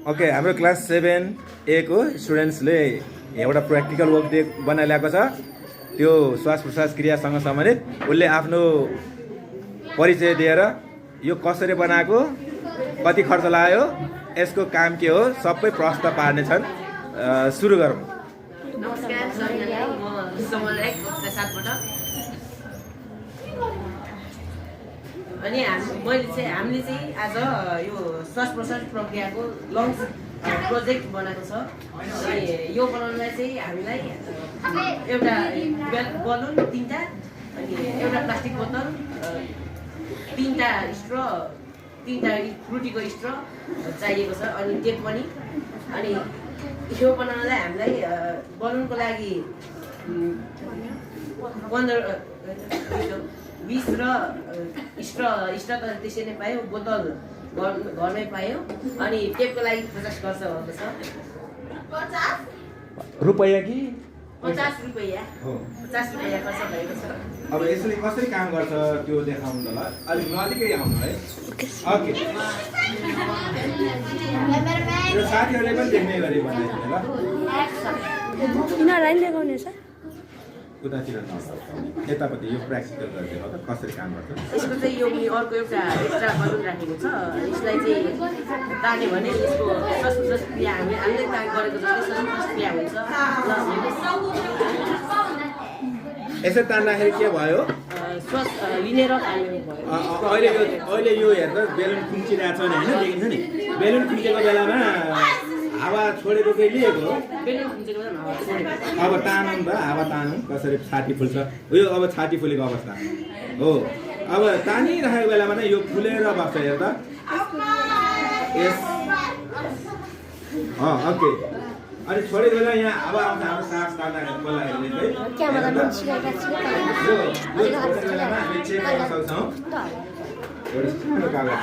Okay, हाम्रो class 7A को स्टुडेन्ट्सले एउटा प्र्याक्टिकल वर्क डे बनाइरहेको छ। त्यो श्वास प्रश्वास क्रियासँग सम्बन्धित उसले आफ्नो परिचय दिएर यो कसरी बनाएको, कति खर्च लाग्यो, यसको काम के हो, सबै प्रश्न पार्नेछन्। सुरु गरौँ। नमस्कार सबैजनालाई, म समल राई कक्षा 7 बाट। अनि हामीले चाहिँ आज यो श्वास प्रश्वास प्रक्रियाको लङ्स प्रोजेक्ट बनाएको छ। अनि यो बनाउनलाई चाहिँ हामीलाई एउटा बलुन 3टा, अनि एउटा प्लास्टिक बोतल, 3टा स्ट्र, 3टा फ्रुटीको स्ट्र चाहिएको छ, अनि टेप पनि। अनि यो बनाउनलाई हामीलाई बलुनको लागि 20 र स्ट्र त त्यसै नै पायो, बोतल घरमै पायो। अनि टेपको लागि 50 खर्च भएको छ। 50 रुपैयाँ कि 50 रुपैयाँ 50 रुपैयाँ खर्च भएको छ। अब यसले कसरी काम गर्छ त्यो देखाउनु ल, अलिक नजिकै आउनु है। ओके, यो साथीहरूले पनि देख्ने गरी बनाइदिनु ल। यिनीहरूलाई देखाउने छ उतातिर यतापट्टि यो प्र्याक्टिकल गरिदिनु त कसरी काम गर्छ। यसको चाहिँ यो अर्को एउटा एक्स्ट्रा बलुन राखेको छ। यसलाई चाहिँ तान्यो भने यसको श्वास क्रिया हामीले गरेको जस्तै श्वास क्रिया हुन्छ। यसरी तान्दाखेरि के भयो, श्वास लिनेर तान्नु भयो। अहिले यो हेर्दा बेलुन खुम्चिरहेको छ नि, होइन देखिन्छ नि। बेलुन खुम्चेको बेलामा हावा छोडेको के लिएको, बेलुन खुम्चेको बेलामा हावा छोडेको। अब तानौँ त, हावा तानौँ कसरी छाती फुल्छ। यो अब छाती फुलेको अवस्था हो। अब तानिराखेको बेलामा नै यो फुलेर बस्छ, हेर्दा यस। ओके, अनि छोडेको बेला यहाँ हावा आउँछ, हाम्रो सास तान्दाखेरि बोल्दाखेरि चाहिँ बेलामा हामी चेक गर्न सक्छौँ। एउटा सानो कागज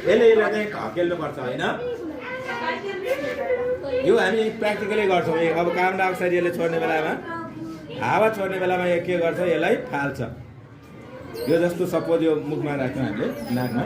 यसले चाहिँ ढकेल्नुपर्छ, होइन? यो हामी प्र्याक्टिकली गर्छौँ। अब कार्बन डाइअक्साइड यसले छोड्ने बेलामा, हावा छोड्ने बेलामा यो के गर्छ, यसलाई फाल्छ। यो जस्तो सपोज यो मुखमा राख्छौँ हामीले, नाकमा।